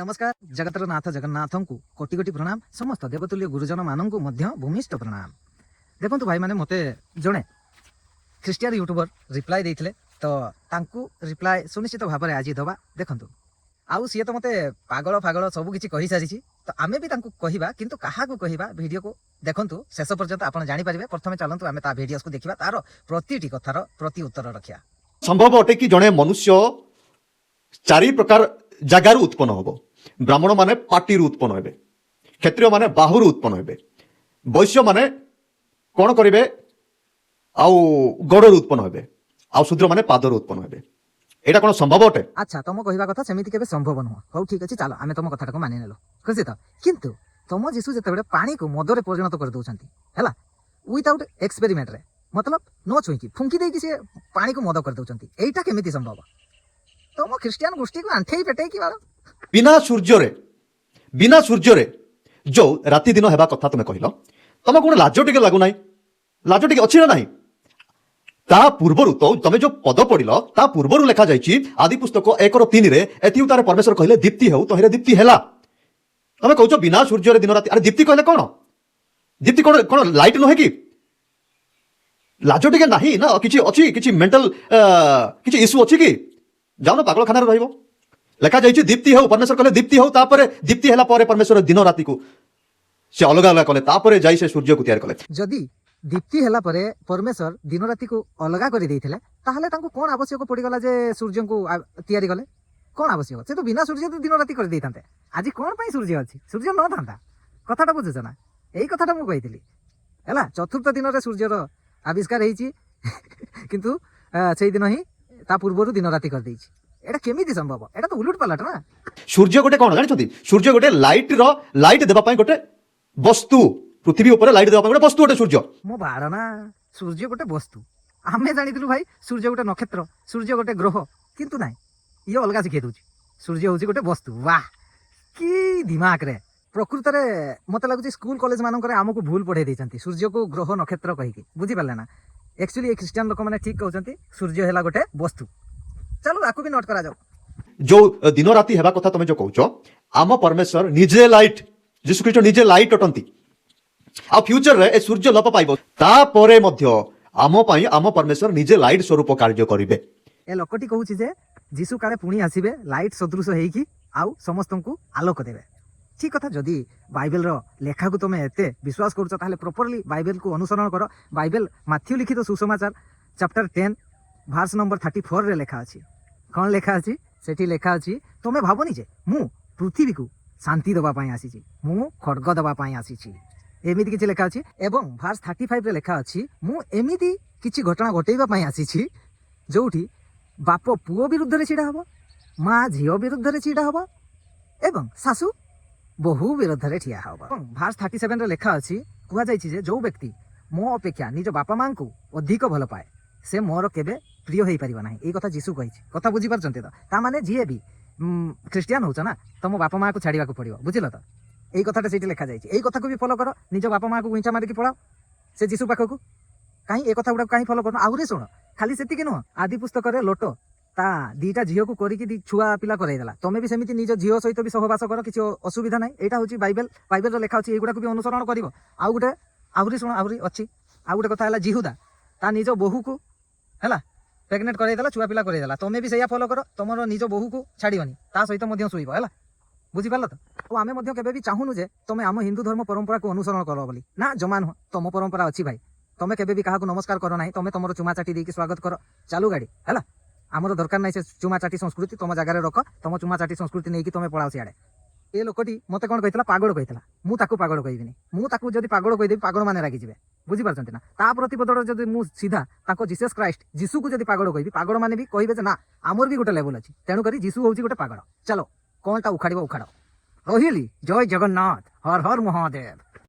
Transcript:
ନମସ୍କାର। ଜଗତର ନାଥ ଜଗନ୍ନାଥଙ୍କୁ କୋଟି କୋଟି ପ୍ରଣାମ। ସମସ୍ତ ଦେବତୁଲ୍ୟ ଗୁରୁଜନମାନଙ୍କୁ ମଧ୍ୟ ଭୂମିଷ୍ଠ ପ୍ରଣାମ। ଦେଖନ୍ତୁ ଭାଇମାନେ, ମୋତେ ଜଣେ ଖ୍ରୀଷ୍ଟିଆନ ୟୁଟ୍ୟୁବର ରିପ୍ଲାଏ ଦେଇଥିଲେ, ତ ତାଙ୍କୁ ରିପ୍ଲାଏ ସୁନିଶ୍ଚିତ ଭାବରେ ଆଜି ଦେବା। ଦେଖନ୍ତୁ, ଆଉ ସିଏ ତ ମୋତେ ପାଗଳ ଫାଗଳ ସବୁ କିଛି କହିସାରିଛି, ତ ଆମେ ବି ତାଙ୍କୁ କହିବା। କିନ୍ତୁ କାହାକୁ କହିବା, ଭିଡ଼ିଓକୁ ଦେଖନ୍ତୁ ଶେଷ ପର୍ଯ୍ୟନ୍ତ, ଆପଣ ଜାଣିପାରିବେ। ପ୍ରଥମେ ଚାଲନ୍ତୁ ଆମେ ତା ଭିଡ଼ିଓକୁ ଦେଖିବା, ତାର ପ୍ରତିଟି କଥାର ପ୍ରତି ଉତ୍ତର ରଖିବା। ସମ୍ଭବ ଅଟେ କି ଜଣେ ମନୁଷ୍ୟ ଚାରି ପ୍ରକାର ଜାଗାରୁ ଉତ୍ପନ୍ନ ହବ? ବ୍ରାହ୍ମଣ ମାନେ ପାଟିରୁ ଉତ୍ପନ୍ନ ହେବେ, କ୍ଷତ୍ରିୟ ମାନେ ବାହୁରୁ ଉତ୍ପନ୍ନ ହେବେ, ବୈଶ୍ୟ ମାନେ କ'ଣ କରିବେ ଆଉ ଗୋଡ଼ରୁ ଉତ୍ପନ୍ନ ହେବେ, ଆଉ ଶୂଦ୍ର ମାନେ ପାଦରୁ ଉତ୍ପନ୍ନ ହେବେ। ଏଇଟା କ'ଣ ସମ୍ଭବ ଅଟେ? ଆଚ୍ଛା, ତମ କହିବା କଥା ସେମିତି କେବେ ସମ୍ଭବ ନୁହଁ। ହଉ, ଠିକ ଅଛି, ଚାଲ, ଆମେ ତମ କଥାଟାକୁ ମାନି ନେଲୁ, ଖୁସି ତ? କିନ୍ତୁ ତମ ଯୀଶୁ ଯେତେବେଳେ ପାଣିକୁ ମଦରେ ପରିଣତ କରିଦେଉଛନ୍ତି, ହେଲା, ୱିଥାଉଟ୍ ଏକ୍ସପେରିମେଣ୍ଟରେ, ମତଲବ ନ ଛୁଇଁକି ଫୁଙ୍କି ଦେଇକି ସେ ପାଣିକୁ ମଦ କରିଦେଉଛନ୍ତି, ଏଇଟା କେମିତି ସମ୍ଭବ? ତମ ଖ୍ରୀଷ୍ଟିଆନ ଗୋଷ୍ଠୀକୁ ଆଣ୍ଠେଇ ପେଟେଇକି ବାଳ। ବିନା ସୂର୍ଯ୍ୟରେ ଯୋଉ ରାତି ଦିନ ହେବା କଥା ତୁମେ କହିଲ, ତମକୁ କ'ଣ ଲାଜ ଟିକେ ଲାଗୁନାହିଁ? ଲାଜ ଟିକେ ଅଛି ନା ନାହିଁ? ତା ପୂର୍ବରୁ ତ ତମେ ଯୋଉ ପଦ ପଢିଲ, ତା ପୂର୍ବରୁ ଲେଖାଯାଇଛି ଆଦି ପୁସ୍ତକ 1:3ରେ, ଏଥିଉତ୍ତାରେ ପରମେଶ୍ୱର କହିଲେ, ଦୀପ୍ତି ହେଉ, ତହିଁରେ ଦୀପ୍ତି ହେଲା। ତମେ କହୁଛ ବିନା ସୂର୍ଯ୍ୟରେ ଦିନ ରାତି। ଆରେ, ଦୀପ୍ତି କହିଲେ କ'ଣ? ଦୀପ୍ତି କ'ଣ କ'ଣ ଲାଇଟ୍ ନୁହେଁ କି? ଲାଜ ଟିକେ ନାହିଁ ନା କିଛି ଅଛି? କିଛି ମେଣ୍ଟାଲ କିଛି ଇସ୍ୟୁ ଅଛି କି? ଯାଉନ, ପାଗଳଖାନାରେ ରହିବ। ଲେଖାଯାଇଛି ଦୀପ୍ତି ହେଉ, ପରମେଶ୍ୱର କହିଲେ ଦୀପ୍ତି ହେଉ। ତାପରେ ଦୀପ୍ତି ହେଲା ପରେ ପରମେଶ୍ୱର ଦିନ ରାତିକୁ ସେ ଅଲଗା ଅଲଗା କଲେ, ତାପରେ ଯାଇ ସେ ସୂର୍ଯ୍ୟକୁ ତିଆରି କଲେ। ଯଦି ଦୀପ୍ତି ହେଲା ପରେ ପରମେଶ୍ୱର ଦିନ ରାତିକୁ ଅଲଗା କରିଦେଇଥିଲେ, ତାହେଲେ ତାଙ୍କୁ କ'ଣ ଆବଶ୍ୟକ ପଡ଼ିଗଲା ଯେ ସୂର୍ଯ୍ୟଙ୍କୁ ତିଆରି କଲେ? କ'ଣ ଆବଶ୍ୟକ? ସେ ତ ବିନା ସୂର୍ଯ୍ୟ ତ ଦିନ ରାତି କରିଦେଇଥାନ୍ତେ। ଆଜି କ'ଣ ପାଇଁ ସୂର୍ଯ୍ୟ ଅଛି? ସୂର୍ଯ୍ୟ ନଥାନ୍ତା। କଥାଟା ବୁଝୁଛ ନା? ଏଇ କଥାଟା ମୁଁ କହିଥିଲି। ହେଲା, ଚତୁର୍ଥ ଦିନରେ ସୂର୍ଯ୍ୟର ଆବିଷ୍କାର ହେଇଛି, କିନ୍ତୁ ସେଇଦିନ ହିଁ ତା ପୂର୍ବରୁ ଦିନ ରାତି କରିଦେଇଛି। ଏଇଟା କେମିତି ସମ୍ଭବ? ଏଇଟା ତ ଉଲୁଟ ପାଲଟ ନା। ସୂର୍ଯ୍ୟ ଗୋଟେ କ'ଣ ଜାଣିଛନ୍ତି? ସୂର୍ଯ୍ୟ ଗୋଟେ ଲାଇଟ୍ର ଲାଇଟ୍ ଦେବା ପାଇଁ ଗୋଟେ ବସ୍ତୁ। ପୃଥିବୀ ଉପରେ ଲାଇଟ୍ ଦେବା ପାଇଁ ଗୋଟେ ବସ୍ତୁ ଗୋଟେ ସୂର୍ଯ୍ୟ। ମୋ ବାଳ ନା, ସୂର୍ଯ୍ୟ ଗୋଟେ ବସ୍ତୁ। ଆମେ ଜାଣିଥିଲୁ ଭାଇ, ସୂର୍ଯ୍ୟ ଗୋଟେ ନକ୍ଷତ୍ର, ସୂର୍ଯ୍ୟ ଗୋଟେ ଗ୍ରହ। କିନ୍ତୁ ନାହିଁ, ଇଏ ଅଲଗା ଶିଖେଇ ଦେଉଛି, ସୂର୍ଯ୍ୟ ହେଉଛି ଗୋଟେ ବସ୍ତୁ। ବାহ, କି ଦିମାକରେ! ପ୍ରକୃତରେ ମୋତେ ଲାଗୁଛି ସ୍କୁଲ କଲେଜ ମାନଙ୍କରେ ଆମକୁ ଭୁଲ ପଢ଼େଇ ଦେଇଛନ୍ତି ସୂର୍ଯ୍ୟକୁ ଗ୍ରହ ନକ୍ଷତ୍ର କହିକି, ବୁଝିପାରିଲେ ନା? ଆକ୍ଚୁଆଲି ଏ ଖ୍ରୀଷ୍ଟିଆନ ଲୋକମାନେ ଠିକ୍ କହୁଛନ୍ତି, ସୂର୍ଯ୍ୟ ହେଲା ଗୋଟେ ବସ୍ତୁ। ଚାଲୁ, ଆକୁ ବି ନୋଟ୍ କରାଯାଉ। ଯୋଉ ଦିନ ରାତି ହେବା କଥା ତମେ ଯୋଉ କହୁଛ, ଆମ ପରମେଶ୍ୱର ନିଜେ ଲାଇଟ୍, ଯୀଶୁଖ୍ରୀଷ୍ଟ ନିଜେ ଲାଇଟ୍ ଅଟନ୍ତି। ଆଉ ଫ୍ୟୁଚରରେ ଏ ସୂର୍ଯ୍ୟ ଲୋପ ପାଇବ, ତାପରେ ମଧ୍ୟ ଆମ ପାଇଁ ଆମ ପରମେଶ୍ୱର ନିଜେ ଲାଇଟ୍ ସ୍ୱରୂପ କାର୍ଯ୍ୟ କରିବେ। ଏ ଲୋକଟି କହୁଛି ଯେ ଯୀଶୁ କାଳେ ପୁଣି ଆସିବେ ଲାଇଟ୍ ସଦୃଶ ହେଇକି ଆଉ ସମସ୍ତଙ୍କୁ ଆଲୋକ ଦେବେ। ଠିକ୍ କଥା। ଯଦି ବାଇବେଲର ଲେଖାକୁ ତୁମେ ଏତେ ବିଶ୍ୱାସ କରୁଛ, ତାହେଲେ ପ୍ରପରଲି ବାଇବେଲକୁ ଅନୁସରଣ କର। ବାଇବେଲ ମାଥ୍ୟୁ ଲିଖିତ ସୁସମାଚାର ଚାପ୍ଟର 10 ଭାର୍ସ ନମ୍ବର 34ରେ ଲେଖା ଅଛି। କ'ଣ ଲେଖା ଅଛି ସେଠି? ଲେଖା ଅଛି, ତୁମେ ଭାବନି ଯେ ମୁଁ ପୃଥିବୀକୁ ଶାନ୍ତି ଦେବା ପାଇଁ ଆସିଛି, ମୁଁ ଖଡ଼ଗ ଦେବା ପାଇଁ ଆସିଛି। ଏମିତି କିଛି ଲେଖା ଅଛି। ଏବଂ ଭାର୍ସ 35ରେ ଲେଖା ଅଛି, ମୁଁ ଏମିତି କିଛି ଘଟଣା ଘଟେଇବା ପାଇଁ ଆସିଛି ଯୋଉଠି ବାପ ପୁଅ ବିରୁଦ୍ଧରେ ଛିଡ଼ା ହେବ, ମା ଝିଅ ବିରୁଦ୍ଧରେ ଛିଡ଼ା ହେବ ଏବଂ ଶାଶୁ ବୋହୂ ବିରୁଦ୍ଧରେ ଠିଆ ହେବ। ଏବଂ ଭାର୍ସ 37ରେ ଲେଖା ଅଛି, କୁହାଯାଇଛି ଯେ ଯୋଉ ବ୍ୟକ୍ତି ମୋ ଅପେକ୍ଷା ନିଜ ବାପା ମାଙ୍କୁ ଅଧିକ ଭଲ ପାଏ, ସେ ମୋର କେବେ ପ୍ରିୟ ହେଇପାରିବ ନାହିଁ। ଏଇ କଥା ଯୀଶୁ କହିଛି। କଥା ବୁଝିପାରୁଛନ୍ତି ତ? ତା ମାନେ ଯିଏ ବି ଖ୍ରୀଷ୍ଟିଆନ ହଉଛ ନା, ତମ ବାପା ମାଆକୁ ଛାଡ଼ିବାକୁ ପଡ଼ିବ, ବୁଝିଲ ତ? ଏଇ କଥାଟା ସେଇଠି ଲେଖାଯାଇଛି। ଏଇ କଥାକୁ ବି ଫଲୋ କର। ନିଜ ବାପା ମାଆକୁ ଗୁଇଁଚା ମାରିକି ପଳାଅ ସେ ଯୀଶୁ ପାଖକୁ। କାହିଁ ଏ କଥା ଗୁଡ଼ାକ କାହିଁ ଫଲୋ କରୁନ? ଆହୁରି ଶୁଣ, ଖାଲି ସେତିକି ନୁହଁ, ଆଦି ପୁସ୍ତକରେ ଲୋଟ ତା ଦିଟା ଝିଅକୁ କରିକି ଦି ଛୁଆ ପିଲା କରେଇଦେଲା। ତମେ ବି ସେମିତି ନିଜ ଝିଅ ସହିତ ବି ସହବାସ କର, କିଛି ଅସୁବିଧା ନାହିଁ। ଏଇଟା ହେଉଛି ବାଇବେଲ। ବାଇବେଲର ଲେଖା ଅଛି, ଏଇଗୁଡ଼ାକୁ ବି ଅନୁସରଣ କରିବ। ଆଉ ଗୋଟେ ଆହୁରି ଶୁଣ, ଆହୁରି ଅଛି। ଆଉ ଗୋଟେ କଥା ହେଲା, ଜିହୁଦା ତା ନିଜ ବୋହୂକୁ, ହେଲା, ପ୍ରେଗନେଣ୍ଟ କରେଇଦେଲା, ଛୁଆ ପିଲା କରେଇଦେଲା। ତମେ ବି ସେଇଆ ଫଲୋ କର। ତମର ନିଜ ବୋହୂକୁ ଛାଡ଼ିବନି, ତା ସହିତ ମଧ୍ୟ ଶୋଇବ। ହେଲା, ବୁଝିପାରିଲ ତ? ଆଉ ଆମେ ମଧ୍ୟ କେବେ ବି ଚାହୁଁନୁ ଯେ ତମେ ଆମ ହିନ୍ଦୁ ଧର୍ମ ପରମ୍ପରାକୁ ଅନୁସରଣ କର ବୋଲି। ନା, ଜମା ନୁହଁ। ତମ ପରମ୍ପରା ଅଛି ଭାଇ। ତମେ କେବେ ବି କାହାକୁ ନମସ୍କାର କର ନାହିଁ। ତମେ ତମର ଚୁମା ଚାଟି ଦେଇକି ସ୍ୱାଗତ କର, ଚାଲୁ ଗାଡ଼ି। ହେଲା, ଆମର ଦରକାର ନାହିଁ ସେ ଚୁମା ଚାଟି ସଂସ୍କୃତି। ତମ ଜାଗାରେ ରଖ, ତମ ଚୁମା ଚାଟି ସଂସ୍କୃତି ନେଇକି ତମେ ପଳାଅ ସିଆଡ଼େ। ଏ ଲୋକଟି ମୋତେ କ'ଣ କହିଥିଲା? ପାଗଳ କହିଥିଲା। ମୁଁ ତାକୁ ପାଗଳ କହିବିନି। ମୁଁ ତାକୁ ଯଦି ପାଗଳ କହିଦେବି, ପାଗଳ ମାନେ ରାଗିଯିବେ, ବୁଝିପାରୁଛନ୍ତି ନା? ତା ପ୍ରତିବଦଳରେ ଯଦି ମୁଁ ସିଧା ତାଙ୍କ ଜିସସ୍ କ୍ରାଇଷ୍ଟ ଯୀଶୁକୁ ଯଦି ପାଗଳ କହିବି, ପାଗଳ ମାନେ ବି କହିବେ ଯେ ନା, ଆମର ବି ଗୋଟେ ଲେଭେଲ ଅଛି, ତେଣୁକରି ଯୀଶୁ ହେଉଛି ଗୋଟେ ପାଗଳ। ଚାଲ, କ'ଣଟା ଉଖାଡ଼ିବ ଉଖାଡ଼। ରହିଲି। ଜୟ ଜଗନ୍ନାଥ, ହର ହର ମହାଦେବ।